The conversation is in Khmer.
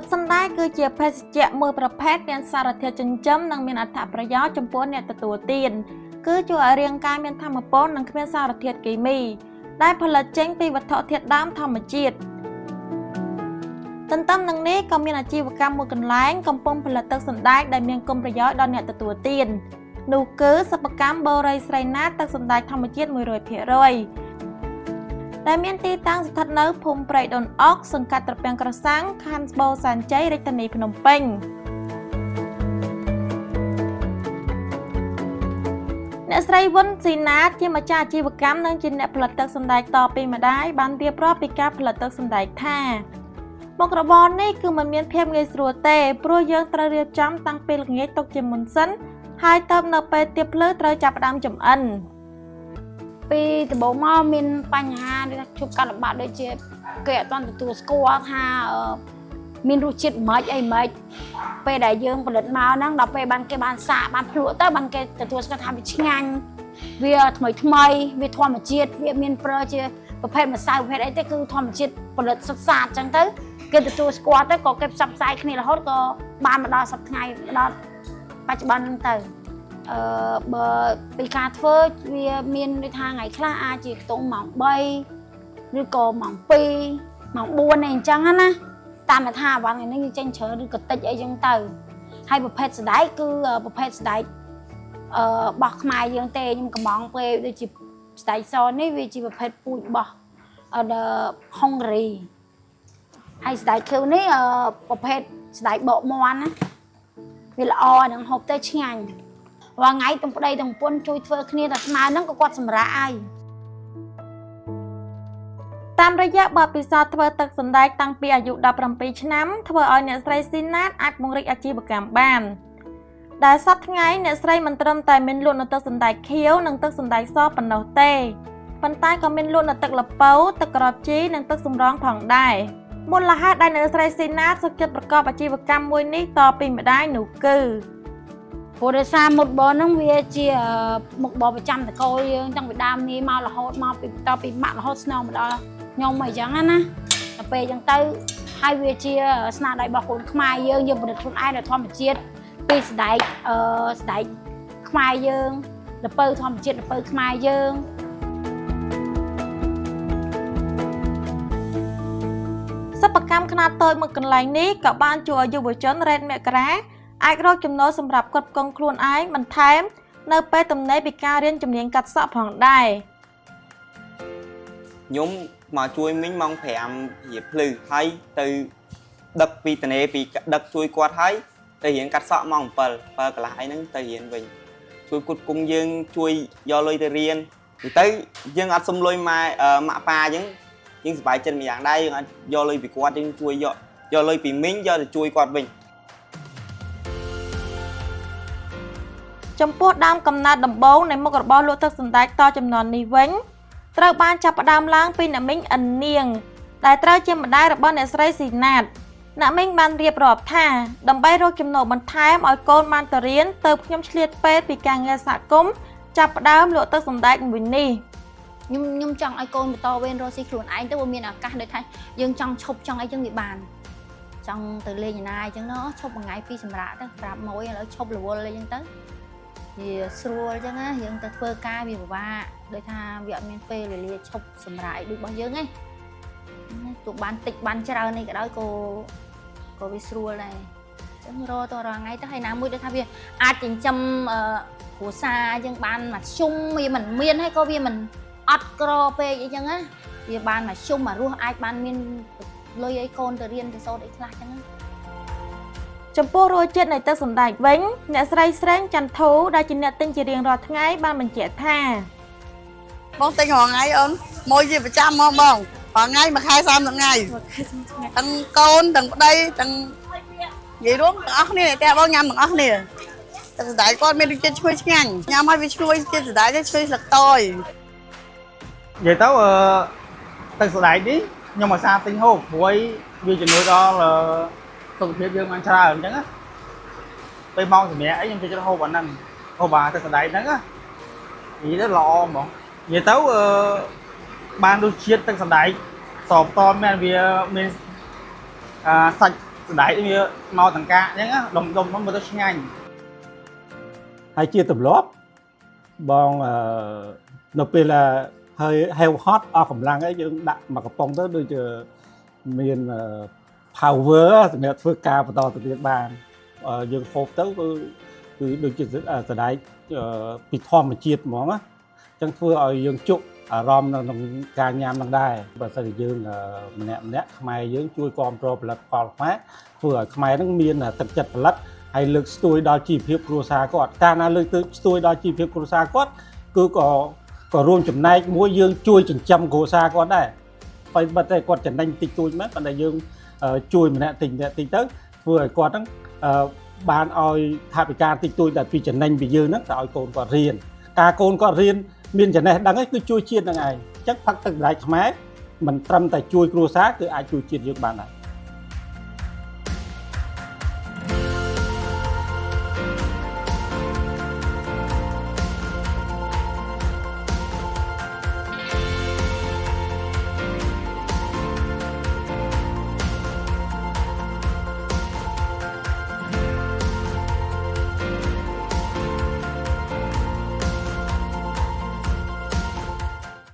ទឹកសណ្តែកគឺជាភេសជ្ជៈមួយប្រភេទមានសារធាតុចិញ្ចឹមនិងមានអត្ថប្រយោជន៍ចំពោះអ្នកទទួលទានគឺជួយឲ្យរាងកាយមានថាមពលនិងគ្មានសារធាតុគីមីដែលផលិតចេញពីវត្ថុធាតុដើមធម្មជាតិទន្ទឹមនឹងនេះក៏មានអាជីវកម្មមួយកន្លែងកំពុងផលិតទឹកសណ្តែកដែលមានគុណប្រយោជន៍ដល់អ្នកទទួលទាននោះគឺសិប្បកម្មបូរីស្រីណាទឹកសណ្តែកធម្មជាតិ100%ដែលមានទីតាំងស្ថិតនៅភូមិព្រៃដូនអុកសង្កាត់ត្រពាំងក្រសាំងខណ្ឌបូសែនជ័យរាជធានីភ្នំពេញអ្នកស្រីវុនស៊ីណាតជាម្ចាស់អាជីវកម្មនិងជាអ្នកផលិតទឹកសណ្តែកតពីម្ដាយបានរៀបរាប់ពីការផលិតទឹកសណ្តែកថាមុខរបរនេះគឺមិនមានភាពងាយស្រួលទេព្រោះយើងត្រូវរៀបចំតាំងពីល្ងាចទុកជាមុនសិនហើយទៅនៅពេលទៀបភ្លឺត្រូវចាប់ផ្ដើមចម្អិន ពីដំបូងមកមានបញ្ហាដូចថាជួបការលំបាកដូចជាគេអត់ទាន់ទទួលស្គាល់ថាមានរសជាតិម៉េចអីម៉េចពេលដែលយើងផលិតមកហ្នឹងដល់ពេលបានគេបានសាកបានភ្លក់ទៅបានគេទទួលស្គាល់ថាវាឆ្ងាញ់វាថ្មីថ្មីវាធម្មជាតិវាមានប្រើជាប្រភេទម្សៅប្រភេទអីទេគឺធម្មជាតិផលិតសុទ្ធសាធអញ្ចឹងទៅគេទទួលស្គាល់ទៅក៏គេផ្សព្វផ្សាយគ្នារហូតក៏បានមកដល់សប្តាហ៍ថ្ងៃមកដល់បច្ចុប្បន្នហ្នឹងទៅបើពីការធ្វើវាមានដូចថាថ្ងៃខ្លះអាចជាខ្ទង់ម៉ោង3ឬក៏ម៉ោង2ម៉ោង4អីអញ្ចឹងណាតាមថាអវ៉ាន់ថ្ងៃនេះយើងចេញច្រើនឬក៏តិចអីចឹងទៅហើយប្រភេទសណ្តែកគឺប្រភេទសណ្តែកបោះខ្មែរយើងទេខ្ញុំកំងពេលដូចជាសណ្តែកសនេះវាជាប្រភេទពូជបោះហុងគ្រីហើយសណ្តែកខៀវនេះប្រភេទសណ្តែកបកមាន់ណាវាល្អនឹងហូបទៅឆ្ងាញ់រាល់ថ្ងៃទាំងប្តីទាំងប្រពន្ធជួយធ្វើគ្នាតែស្មើហ្នឹងក៏គាត់សម្រាកហើយ តាមរយៈបទពិសោធន៍ធ្វើទឹកសណ្តែកតាំងពីអាយុ17ឆ្នាំធ្វើឲ្យអ្នកស្រីស៊ីណាតអាចពង្រីកអាជីវកម្មបានដែលសប្តាហ៍ថ្ងៃអ្នកស្រីមិនត្រឹមតែមានលក់នៅទឹកសណ្តែកខៀវនិងទឹកសណ្តែកសប៉ុណ្ណោះទេប៉ុន្តែក៏មានលក់នៅទឹកល្ពៅទឹកក្របជីនិងទឹកសម្រងផងដែរមូលហេតុដែលអ្នកស្រីស៊ីណាតសុខចិត្តប្រកបអាជីវកម្មមួយនេះតពីម្ដាយនោះគឺ ព្រោះដោយសារមុខរបរហ្នឹងវាជាមុខរបរប្រចាំតកូលយើងតាំងពីដើមនេះមករហូតមកពីតពីម៉ាក់រហូតស្នងមកដល់ខ្ញុំអីចឹងណាដល់ពេលចឹងទៅហើយវាជាស្នាដៃរបស់កូនខ្មែរយើងយើងផលិតខ្លួនឯងដោយធម្មជាតិពីសណ្តែកសណ្តែកខ្មែរយើងល្ពៅធម្មជាតិល្ពៅខ្មែរយើង សិប្បកម្មខ្នាតតូចមួយកន្លែងនេះក៏បានជួយឲ្យយុវជនរ៉េតមករាអាចរកចំណូលសម្រាប់គ្រប់គ្រងខ្លួនឯងបន្ថែមនៅពេលទំនេរពីការរៀនជំនាញកាត់សក់ផងដែរ ខ្ញុំមកជួយមីងម៉ោង5រៀបភ្លឺហើយទៅដឹកពីតនេពីដឹកជួយគាត់ហើយទៅរៀនកាត់សក់ម៉ោង7 7កន្លះអីហ្នឹងទៅរៀនវិញជួយគុតគង់យើងជួយយកលុយទៅរៀនទៅយើងអត់សុំលុយម៉ែម៉ាក់ប៉ាអញ្ចឹងយើងសប្បាយចិត្តមួយយ៉ាងដែរយើងអត់យកលុយពីគាត់យើងជួយយកយកលុយពីមីងយកទៅជួយគាត់វិញ ចំពោះដើមកំណើតដំបូងនៃមុខរបរលក់ទឹកសណ្តែកតចំនួននេះវិញត្រូវបានចាប់ផ្ដើមឡើងពីអ្នកមីងអិននាងដែលត្រូវជាម្ដាយរបស់អ្នកស្រីស៊ីណាតអ្នកមីងបានរៀបរាប់ថាដើម្បីរកចំណូលបន្ថែមឲ្យកូនបានទៅរៀនទើបខ្ញុំឆ្លៀតពេលពីការងារសហគមន៍ចាប់ផ្ដើមលក់ទឹកសណ្តែកមួយនេះ ខ្ញុំចង់ឲ្យកូនបន្តវេនរកស៊ីខ្លួនឯងទៅបើមានឱកាសដូចថាយើងចង់ឈប់ចង់អីចឹងវាបានចង់ទៅលេងឯណាអញ្ចឹងណោះឈប់មួយថ្ងៃពីរសម្រាប់ទៅប្រាប់មួយឥឡូវឈប់រវល់អីចឹងទៅវាស្រួលអញ្ចឹងណាយើងទៅធ្វើការវាពិបាកដូចថាវាអត់មានពេលវេលាឈប់សម្រាប់អីដូចរបស់យើងឯងទោះបានតិចបានច្រើននេះក៏ដោយក៏ក៏វាស្រួលដែរអញ្ចឹងរកទៅរាល់ថ្ងៃទៅហើយណាមួយដូចថាវាអាចចិញ្ចឹមគ្រួសារយើងបានមួយជុំវាមិនមានហើយក៏វាមិន អត់ក្រពេកអីចឹងណាវាបានមកជុំមករស់អាចបានមានលុយឲ្យកូនទៅរៀនទៅសូត្រអីខ្លះចឹងណា ចំពោះរសជាតិនៃទឹកសណ្តែកវិញអ្នកស្រីស្រេងចន្ទធូដែលជាអ្នកទិញជារៀងរាល់ថ្ងៃបានបញ្ជាក់ថា បងទិញរាល់ថ្ងៃអូនមួយជាប្រចាំហ្មងបងរាល់ថ្ងៃមួយខែ30ថ្ងៃទាំងកូនទាំងប្តីទាំងនិយាយរួមទាំងអស់គ្នាអ្នកផ្ទះបងញ៉ាំទាំងអស់គ្នាទឹកសណ្តែកគាត់មានរសជាតិឈ្ងុយឆ្ងាញ់ញ៉ាំហើយវាឈ្ងុយជាតិសណ្តែកទៅឈ្ងុយស្លឹកតយ និយាយទៅអឺទឹកសណ្តែកនេះខ្ញុំអាសាទិញហូបព្រោះអីវាជំនួយដល់សុខភាពយើងបានច្រើនអញ្ចឹងណាពេលម៉ោងសម្រាប់អីខ្ញុំចូលចិត្តហូបអាហ្នឹងហូបអាទឹកសណ្តែកហ្នឹងណានិយាយទៅល្អហ្មងនិយាយទៅអឺបានរសជាតិទឹកសណ្តែកសបតមែនវាមានអាសាច់ សណ្ដែកវាមកតង្កាអញ្ចឹងណាដុំដុំហ្នឹងមើលទៅឆ្ងាញ់ ហើយជាទម្លាប់បងអឺនៅពេលដែលហើយហេវហត់អស់កម្លាំងហើយយើងដាក់មកកំប៉ុងទៅដូចជាមានអឺ power សម្រាប់ធ្វើការបន្តទៅទៀតបានអឺយើងហូបទៅគឺគឺដូចជាសណ្ដែកអឺពីធម្មជាតិហ្មងណាអញ្ចឹងធ្វើឲ្យយើងជក់អារម្មណ៍នៅក្នុងការញ៉ាំនឹងដែរបើសិនជាយើងអឺម្នាក់ម្នាក់ខ្មែរយើងជួយគ្រប់គ្រងផលិតផលខ្មែរធ្វើឲ្យខ្មែរនឹងមានទឹកចិត្តផលិត ហើយលើកស្ទួយដល់ជីវភាពគ្រួសារគាត់កាលណាលើកទឹកស្ទួយដល់ជីវភាពគ្រួសារគាត់គឺក៏ក៏រួមចំណែកមួយយើងជួយចិញ្ចឹមគ្រួសារគាត់ដែរបើបើតែគាត់ចំណេញតិចតួចមែនប៉ុន្តែយើងអឺជួយម្នាក់តិចម្នាក់តិចទៅធ្វើឲ្យគាត់ហ្នឹងអឺបានឲ្យថវិកាតិចតួចដែលពីចំណេញពីយើងហ្នឹងទៅឲ្យកូនគាត់រៀនការកូនគាត់រៀនមានចំណេះដឹងឯងគឺជួយជាតិហ្នឹងឯងអញ្ចឹងផឹកទឹកម្ដាយខ្មែរមិនត្រឹមតែជួយគ្រួសារគឺអាចជួយជាតិយើងបានដែរ។